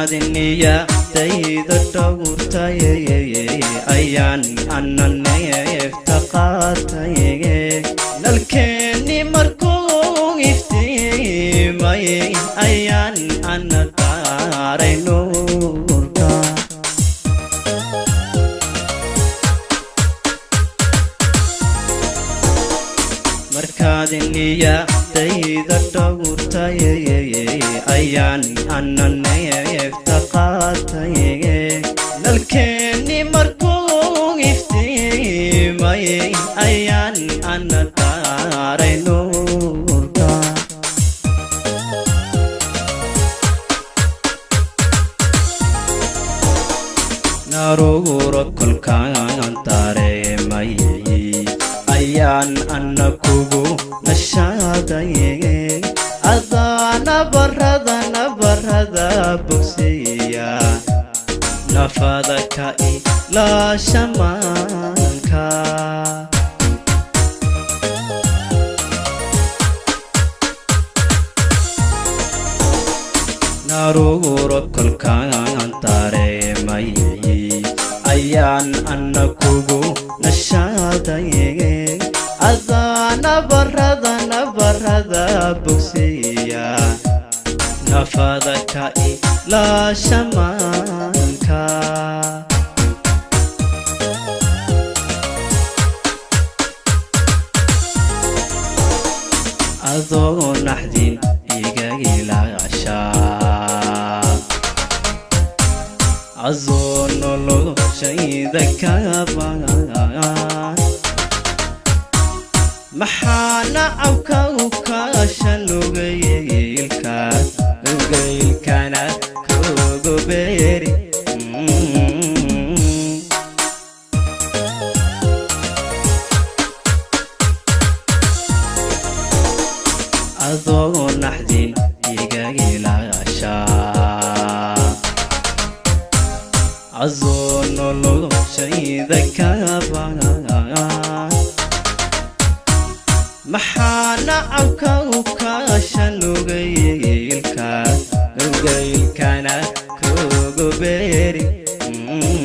Markaad niyadayda dhowrtay, ayaan ana neefta qaatay. Nalkeeni markuu iftiimay, ayaan ana daaray nuurka. Markaad niyadayda dhowrtay, ayaan ana neefta qaatay. Nalkeeni markuu iftiimay, ayaan ana daaray nuurka. Naruuro kolkaan dareemay, ayaan ana kugu nashaaday. Adaa nabarada, nabarada bogsiya, nafada ka ilaashamaanka. Naruuro kolkaan dareemay, ayaan ana kugu nashaaday. Adaa nabarada, nabarada bogsiya, nafada ka ilaashamaanka. Adoo naxdin iga ilaasha, azoo noloshayda kaban, maxaa nacabka u kaasha nugaylka, nugaylkana kugu beeri? Adoo naxdin iga ilaasha, azoo noloshayda kaban, maxaa nacabka